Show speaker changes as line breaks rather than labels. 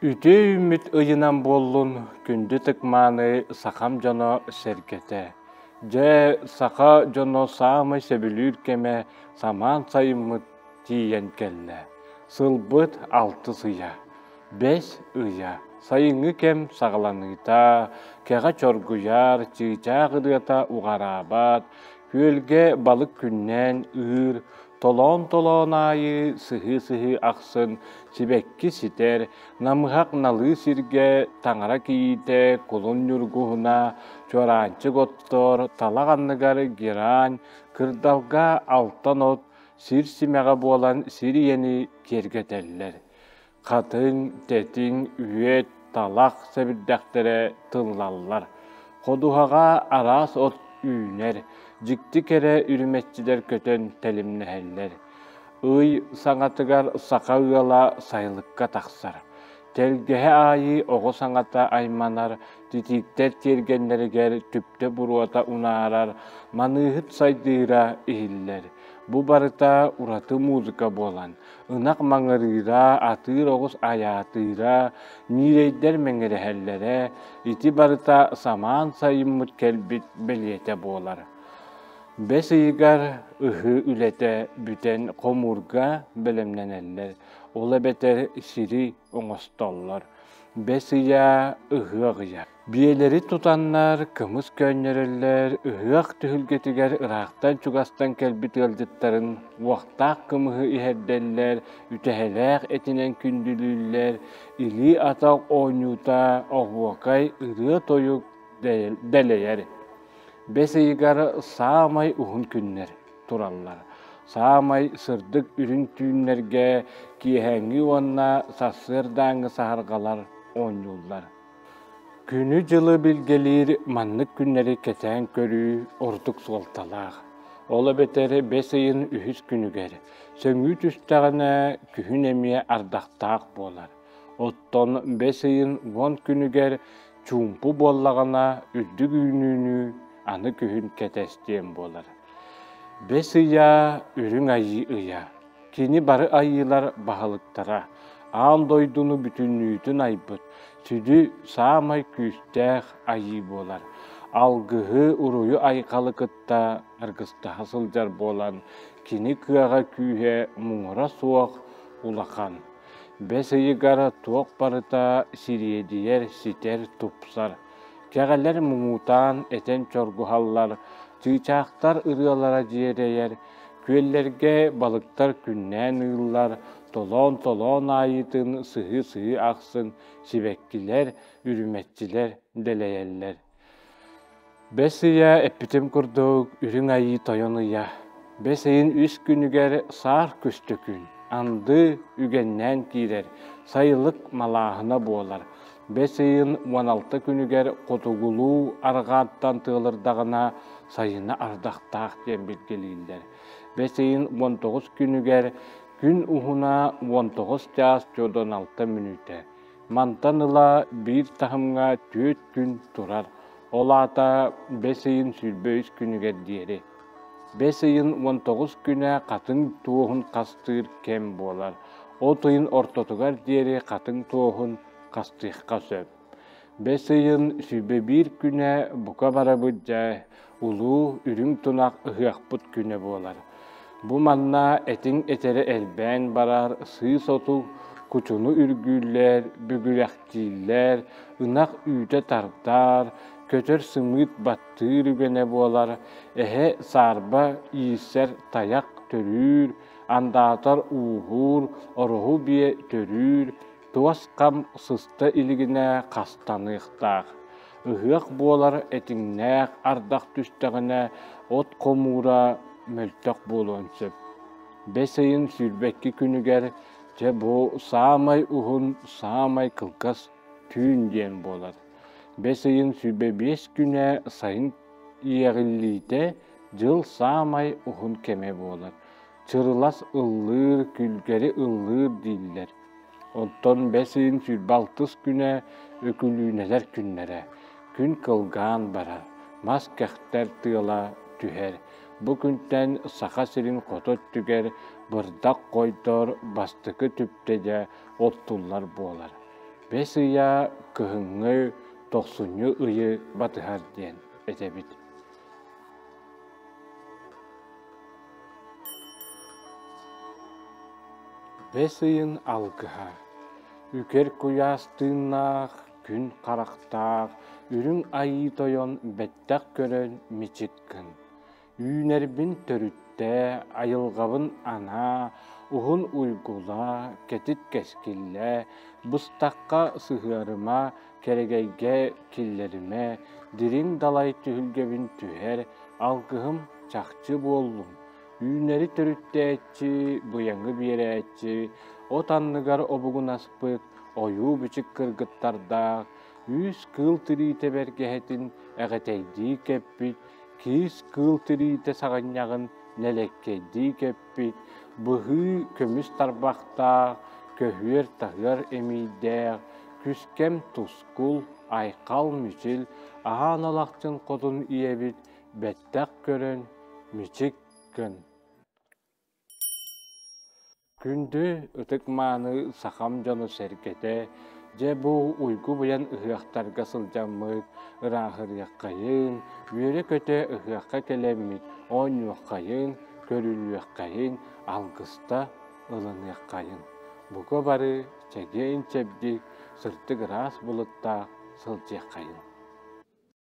Үтүө үүммүт ыйынан буоллун, күндү ытык-мааны сахам дьоно сэргэтэ. Дьэ, саха дьоно саамай сөбүлүүр кэмэ самаан сайыммыт тиийэн кэллэ. Сылбыт алтыс ыйа, бэс ыйа, сайыҥҥы кэм саҕаланыыта, кэҕэ чоргуйар, чыычаах ырыата уҕараабат, күөлгэ балык күннээн ыыр, Толоон-толоон аайы сыһыы-сыһыы ахсын сибэкки ситэр, намыһах налыы сиргэ таҥара кийиитэ кулун ньургуһуна, чуораанчык оттор, талах анныгар герань, кырдалга алтан от, сир симэҕэ буолан сир ийэни киэргэтэллэр. Хатыҥ, тэтиҥ, үөт, талах сэбирдэхтэрэ тыллаллар. Ходуһаҕа араас от үүнэр, дьикти кэрэ үрүмэччилэр көтөн тэлимнэһэллэр. Ый саҥатыгар саха ыала сайылыкка тахсар. Тэлгэһэ аайы оҕо саҥата айманар, титииктэр тиэргэннэригэр түптэ буруота унаарар, маныыһыт сайдыыра иһиллэр. Бу барыта ураты музыка буолан, ынах маҥырыыра, атыыр оҕус айаатыыра, ньиирэйдэр мэҥирэһэллэрэ ити барыта самаан сайыммыт кэлбит бэлиэтэ буолар. Бэс ыйыгар ыһыы үлэтэ бүтэн хомуурга бэлэмнэнэллэр, ол эбэтэр сири оҥостоллор. Бэс ыйа ыһыах ыйа. Биэлэри тутаннар, кымыс көөнньөрөллөр, ыһыах түһүлгэтигэр ыраахтан-чугастан кэлбит ыалдьыттарын уохтаах кымыһы иһэрдэллэр, үтэһэлээх этинэн күндүлүүллэр, илии-атах оонньуута, оһуокай, ырыа-тойук дэлэйэр. Бэс ыйыгар саамай уһун күннэр тураллар. Саамай сырдык үрүҥ түүннэргэ киэһээҥҥи уонна сарсыардааҥҥы саһарҕалар оонньууллар. Күнү-дьылы билгэлиир маннык күннэри кэтээн көрүү ордук суолталаах. Ол эбэтэр бэс ыйын үһүс күнүгэр сөҥүү түстэҕинэ күһүн эмиэ ардахтаах буолар. Оттон бэс ыйын 10 күнүгэр чуумпу буоллаҕына үрдүк үүнүүнү аны күһүн кэтэстиэн буолар. Бэс ыйа үрүҥ айыы ыйа. Кини бары айыылар баһылыктара, аан дойдуну бүтүннүүтүн айбыт, сүдү саамай күүстээх айыы буолар. Алгыһы, уруйу-айхалы кытта аргыстаһа сылдьар буолан, кини кыаҕа-күүһэ муҥура суох улахан. Бэс ыйыгар туох барыта сириэдийэр, ситэр, тупсар. Кэҕэлэр муҥутаан этэн чоргуһаллар, чыычаахтар ырыалара дьиэрэйэр, Күөллэргэ балыктар күннээн ыыллар, толоон-толоон аайытын сыһыы-сыһыы ахсын сибэккилэр, үрүмэччилэр дэлэйэллэр. Бэс ыйа эппитим курдук Үрүҥ Айыы Тойон ыйа. Бэс ыйын үс күнүгэр саар күстүкүн, анды үгэннээн киирэр, сайылык малааһына буолар. Бэс ыйын 16 күнүгэр хотугулуу арҕааттан тыалырдаҕына сайына ардахтаах диэн билгэлииллэр. Бэс ыйын 19 күнүгэр күн уһуна 19 чаас 46 мүнүүтэ. Мантан ыла биир таһымҥа түөрт күн турар. Ол аата бэс ыйын 23 күнүгэр диэри. Бэс ыйын 19 күнэ хатыҥ туоһун хастыыр кэм буолар. От ыйын ортотугар диэри хатыҥ туоһун хастыахха сөп. Бэс ыйын 21 күнэ бука барабыт дьэ улуу үрүҥ тунах ыһыахпыт күнэ буолар. Бу манна этиҥ этэрэ элбээн барар, сыыс оту кучуну үргүүллэр, бүгүрэхтииллэр, ынах үүтэ тардар, көтөр сымыыт баттыыр үгэнэ буолар, эһэ саарба иирсэр тайах төрүүр, андаатар ууһуур, ороһу биэ төрүүр, туос хам сыста илигинэ хастаныахтаах. Ыһыах буолар этиҥнээх ардах түстэҕинэ от хомуура мөлтөх буолуон сөп. Бэс ыйын 22 күнүгэр дьэ бу саамай уһун, саамай кылгас түүн диэн буолар. Бэс ыйын 25 күнэ сайын иэҕиллиитэ дьыл саамай уһун кэмэ буолар. Чырылас ыллыыр, күлгэри ыллыыр дииллэр. Оттон бэс ыйын 26 күнэ Өкүлүүнэлэр күннэрэ. Күн кылгаан барар, мас кэхтэр тыала түһэр. Бу күнтэн Саха сирин хоту өттүгэр бырдах хойдор бастакы түптэ дьэ оттуллар буолар. Бэс ыйа кыһыҥҥы тохсунньу ыйы батыһар диэн этэбит. Бэс ыйын алгыһа Үкэр куйаас тыыннаах, күн харахтаах, үрүҥ айыы тойон бэттэх көрөн мичик гын. Үүнэрбин төрүттээ, айылҕабын анаа, уһун уйгулаа, кэтит кэскиллээ, быстахха сыһыарыма, кэрэгэйгэ киллэримэ, дириҥ далай түһүлгэбин түһэр, алгыһым чахчы буоллун. Үүнэри төрүттээччи, быйаҥы биэрээччи, от анныгар обугунаспыт ойуу-бичик кыргыттардаах, үүс кыыл тириитэ бэргэһэтин эҕэтэйдии кэппит, киис кыыл тириитэ саҕынньаҕын нэлэккэйдии кэппит, быһыы көмүс тарбахтаах, көһүөр-таһыар эмиийдээх, күскэм тускул, айхал-мичил, аан алахчын хотун ийэбит бэттэх көрөн, мичик гын. Күндү ытык-мааны сахам дьоно-сэргэтэ, дьэ бу уйгу-быйан ыһыахтарга сылдьаммыт, ырааһырыаххайын, үөрэ-көтө ыһыахха кэлэммит оонньуоххайын, көрүлүөххэйин, алгыста ылыныаххайын. Бука бары чэгиэн-чэбдик, сырдык ыраас былыттаах сылдьыаххайын.